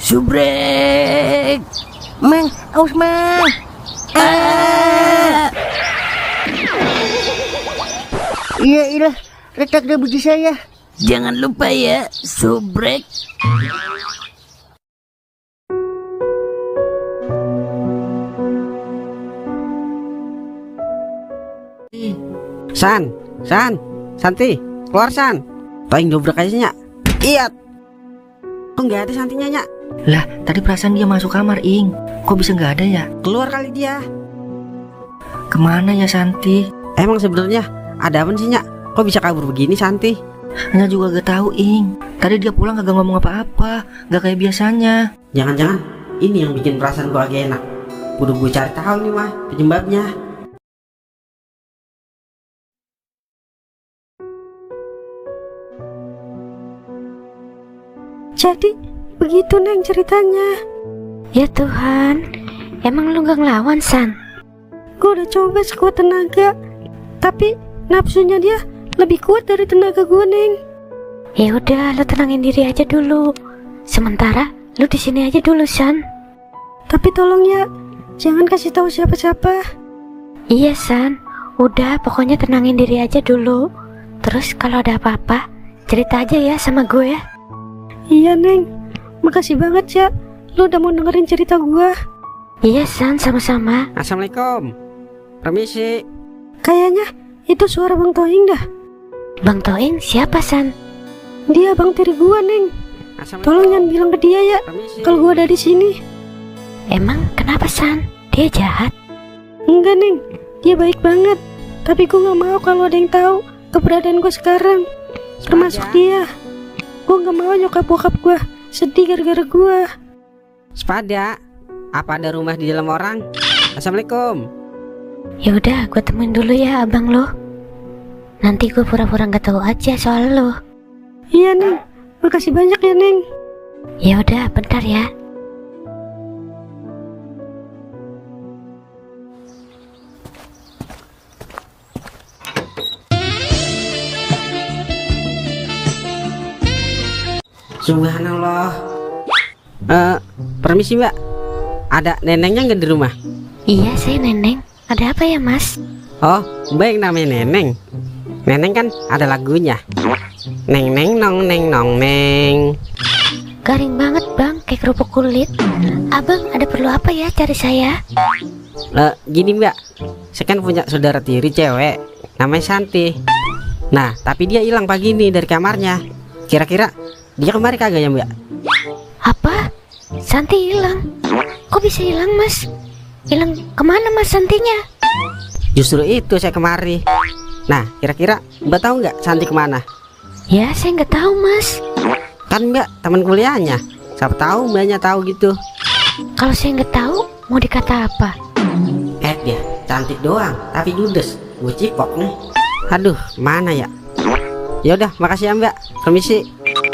Subrek. Mang, aus mang. Iya, retak deh baju saya. Jangan lupa ya, subrek. Santi, keluar San. Toing dobrak aja nyak. Iya. Kok nggak ada Santinya nyak? Lah, tadi perasaan dia masuk kamar, Ing. Kok bisa nggak ada ya? Keluar kali dia. Kemana ya Santi? Emang sebenarnya ada apa sih nyak? Kok bisa kabur begini Santi? Nyak juga gak tahu, Ing. Tadi dia pulang kagak ngomong apa-apa, gak kayak biasanya. Jangan-jangan ini yang bikin perasaan gua agak enak. Udah gue cari tahu nih mah penyebabnya. Jadi begitu Neng ceritanya. Ya Tuhan, emang lu gak ngelawan San? Gue udah coba sekuat tenaga, tapi nafsunya dia lebih kuat dari tenaga gue Neng. Ya udah, lu tenangin diri aja dulu. Sementara lu di sini aja dulu San. Tapi tolong ya, jangan kasih tahu siapa-siapa. Iya San, udah pokoknya tenangin diri aja dulu. Terus kalau ada apa-apa cerita aja ya sama gue. Iya Neng, makasih banget ya, lu udah mau dengerin cerita gua. Iya San, sama-sama. Assalamualaikum. Permisi. Kayaknya itu suara Bang Toing dah. Bang Toing siapa San? Dia bang tiri gua Neng. Tolong jangan bilang ke dia ya kalau gua ada di sini. Emang kenapa San? Dia jahat? Enggak Neng, dia baik banget. Tapi gua nggak mau kalau ada yang tahu keberadaan gua sekarang, termasuk dia. Gue gak mau nyokap bokap gue sedih gara-gara gue. Sepada, apa ada rumah di dalam orang? Assalamualaikum. Ya udah, gue temuin dulu ya abang lo. Nanti gue pura-pura gak tahu aja soal lo. Iya Neng, makasih banyak ya Neng. Ya udah, bentar ya. Subhanallah. Permisi mbak, ada nenengnya nggak di rumah? Iya saya Neneng. Ada apa ya mas? Oh mbak yang namanya Neneng. Neneng kan ada lagunya. Neng neng nong neng nong neng. Garing banget bang, kayak kerupuk kulit. Abang ada perlu apa ya cari saya? Gini mbak, saya kan punya saudara tiri cewek, namanya Santi. Nah tapi dia hilang pagi ini dari kamarnya. Kira-kira dia kemari kagak ya mbak? Apa? Santi hilang? Kok bisa hilang mas? Hilang kemana mas Santinya? Justru itu saya kemari. Nah kira-kira mbak tahu nggak Santi kemana? Ya saya nggak tahu mas. Kan mbak teman kuliahnya, siapa tahu mbaknya tahu gitu. Kalau saya nggak tahu mau dikata apa? Dia cantik doang tapi judes, gue cipok nih. Aduh mana ya? Ya udah makasih ya mbak, permisi.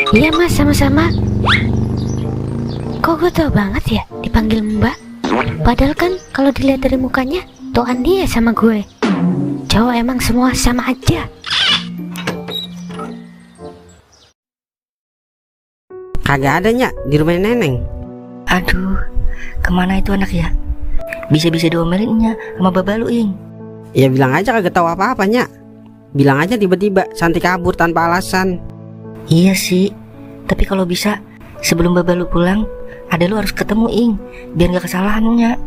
Iya mas, sama-sama. Kok gue tau banget ya dipanggil mbak? Padahal kan kalau dilihat dari mukanya toan dia sama gue. Cowok emang semua sama aja. Kagak ada nyak di rumah Neneng. Aduh, kemana itu anak ya? Bisa-bisa diomelinnya sama babalu Ing. Ya bilang aja kagak tahu apa-apa nyak. Bilang aja tiba-tiba Santi kabur tanpa alasan. Iya sih, tapi kalau bisa sebelum babalu pulang, ada lu harus ketemu Ing, biar gak kesalahan lu Nyak.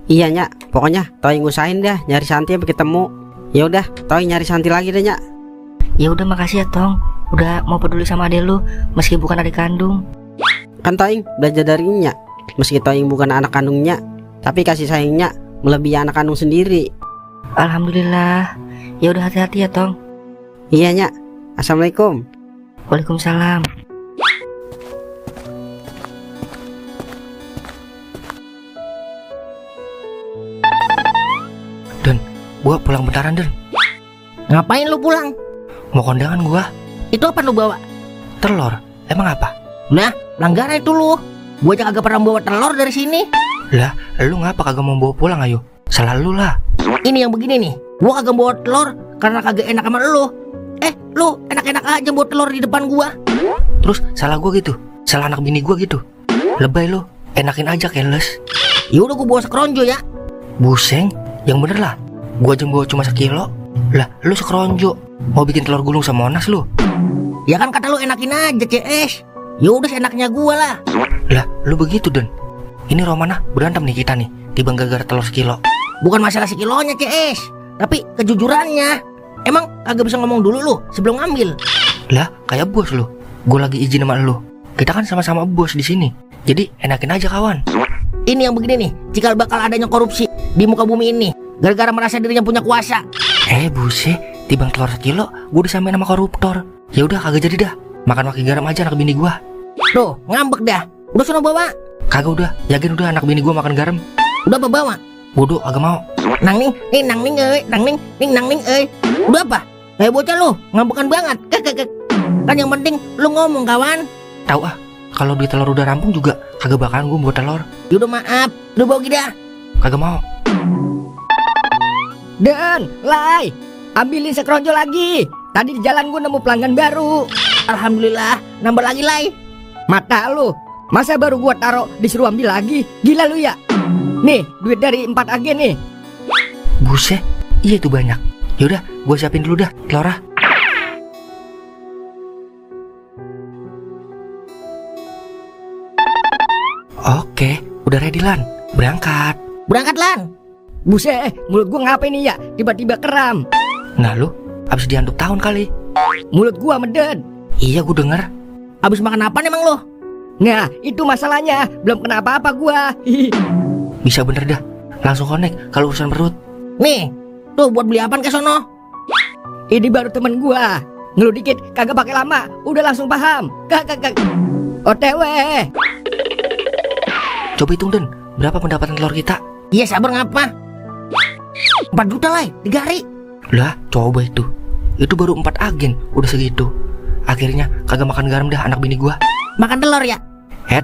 Iya nyak, pokoknya Toing usahain dah nyari Santi sampai ketemu. Ya udah, Toing nyari Santi lagi deh nyak. Ya udah makasih ya Tong, udah mau peduli sama adek lu meski bukan adik kandung. Kan Toing belajar dari nyak, meski Toing bukan anak kandungnya, tapi kasih sayangnya melebihi anak kandung sendiri. Alhamdulillah. Ya udah hati-hati ya Tong. Iya nyak. Assalamualaikum. Waalaikumsalam. Dan gua pulang bentaran Den. Ngapain lu pulang? Mau kondangan gua. Itu apa lu bawa? Telur. Emang apa? Nah, pelanggaran itu lu. Gua aja kagak pernah bawa telur dari sini. Lah, lu ngapa kagak mau bawa pulang ayo? Salah lu lah. Ini yang begini nih, gua kagak bawa telur karena kagak enak sama lu. Lu enak-enak aja bawa telur di depan gua. Terus salah gua gitu? Salah anak bini gua gitu? Lebay lu, enakin aja keles. Ya udah gue bawa sekeronjo ya. Buseng, yang bener lah. Gue aja bawa cuma sekilo. Lah, lu sekeronjo mau bikin telur gulung sama Monas lu? Ya kan kata lu enakin aja CS. Ya udah seenaknya gue lah. Lah, lu begitu Den. Ini Romana berantem nih kita nih, tiba gara-gara telur sekilo. Bukan masalah sekilonya CS, tapi kejujurannya. Emang kagak bisa ngomong dulu lu sebelum ngambil? Lah, kayak bos lu. Gue lagi izin sama lu. Kita kan sama-sama bos di sini. Jadi enakin aja kawan. Ini yang begini nih, cikal bakal adanya korupsi di muka bumi ini gara-gara merasa dirinya punya kuasa. Buset, tibang telur sekilo gue disamain sama koruptor. Ya udah kagak jadi dah. Makan pakai garam aja anak bini gua. Tuh, ngambek dah. Udah sono bawa. Kagak udah, yakin udah anak bini gua makan garam. Udah apa bawa? Bodoh, agak mau. Nang ning euy. Udah apa? Kayak bocah lu, ngambekan banget. Kan yang penting lu ngomong kawan. Tahu ah, kalau duit telur udah rampung juga kagak bakalan gua buat telur. Yaudah maaf, udah bawa gida. Kagak mau. Dan, Lai, ambilin sekeronjo lagi. Tadi di jalan gue nemu pelanggan baru. Alhamdulillah, nambah lagi Lai. Mata lu, masa baru gua taruh disuruh ambil lagi? Gila lu ya. Nih, duit dari 4 agen nih. Buset, iya itu banyak. Yaudah, gua siapin dulu dah, telurah. Oke, udah ready Lan. Berangkat. Berangkat Lan. Buset, mulut gua ngapain nih ya? Tiba-tiba kram. Nah lu, abis dianduk tahun kali. Mulut gua meded. Iya gua denger. Abis makan apa emang lo? Nah, itu masalahnya. Belum kena apa-apa gua. Bisa bener dah. Langsung connect kalau urusan perut. Nih, tuh buat beli apaan ke sono? Ini baru temen gua. Ngeluh dikit, kagak pakai lama. Udah langsung paham. Kagak. OTW. Coba hitung Den, berapa pendapatan telur kita? Iya sabar ngapa? 4 juta lah, 3 hari. Lah, coba itu. Itu baru 4 agen, udah segitu. Akhirnya kagak makan garam dah anak bini gua. Makan telur ya?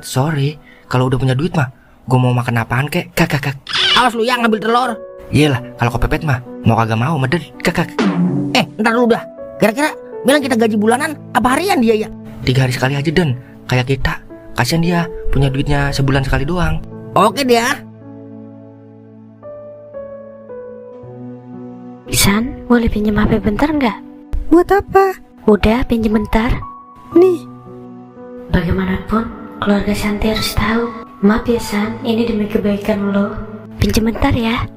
Sorry. Kalau udah punya duit mah, gua mau makan apaan kek? Kak. Awas lu yang ngambil telur. Iyalah, kalau kepepet mah mau kagak mau medel. Kak. Ntar dulu dah. Kira-kira bilang kita gaji bulanan apa harian dia ya? 3 hari sekali aja Den. Kayak kita. Kasian dia punya duitnya sebulan sekali doang. Oke dia. San, boleh pinjam HP bentar nggak? Buat apa? Udah, pinjam bentar. Nih. Bagaimanapun, keluarga Santi harus tahu. Maaf ya San, ini demi kebaikan lo. Pinjam bentar ya.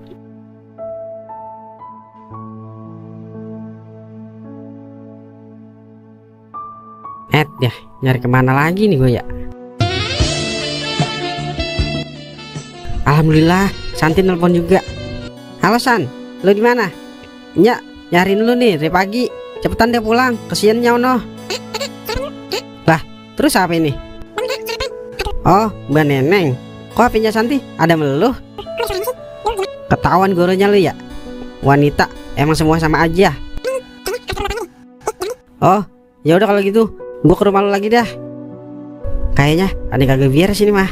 Ya, nyari kemana lagi nih gue ya? Alhamdulillah, Santi nelpon juga. Halo San, lo di mana? Ya, nyariin lu nih dari pagi. Cepetan deh pulang, kesian nyono. Lah, terus apa ini? Oh, Mbak Neneng. Kok HP-nya Santi ada meluh? Ketahuan goronya lu ya. Wanita emang semua sama aja. Oh, ya udah kalau gitu, gua ke rumah lu lagi dah. Kayaknya ada yang kagak biar sini mah.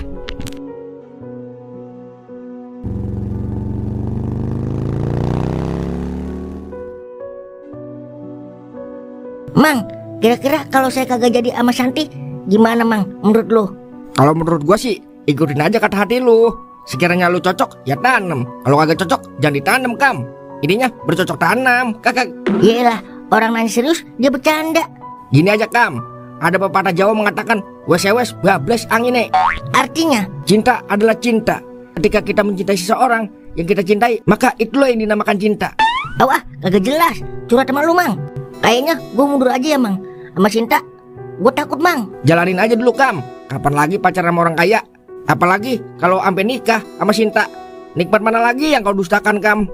Mang, kira-kira kalau saya kagak jadi sama Santi, gimana Mang menurut lo? Kalau menurut gua sih, ikutin aja kata hati lu. Sekiranya lu cocok, ya tanam. Kalau kagak cocok, jangan ditanam Kam. Ininya bercocok tanam, kakak. Iyalah, orang nanya serius, dia bercanda. Gini aja Kam, ada pepatah Jawa mengatakan wes bablas angine. Artinya, Cinta adalah cinta. Ketika kita mencintai seseorang yang kita cintai, maka itulah yang dinamakan cinta. kagak jelas. Curhat sama lu Mang. Kayaknya gue mundur aja ya Mang. Sama Sinta, gue takut Mang. Jalanin aja dulu Kam. Kapan lagi pacaran sama orang kaya? Apalagi kalau sampai nikah sama Sinta. Nikmat mana lagi yang kau dustakan Kam?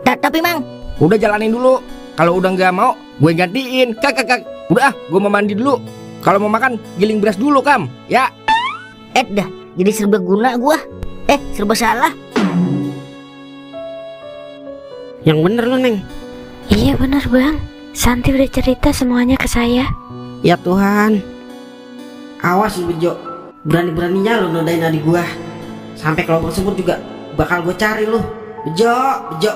Tapi Mang, udah jalanin dulu. Kalau udah nggak mau, gue gantiin. Kak. Udah gue mau mandi dulu. Kalau mau makan, giling beras dulu Kam. Ya. dah jadi serba guna gue. Serba salah. Yang bener lu Neng. Iya bener Bang, Santi udah cerita semuanya ke saya. Ya Tuhan. Awas lu Bejo, berani-beraninya lu nodain adik gua. Sampai kelompok sebut juga bakal gue cari lu. Bejo.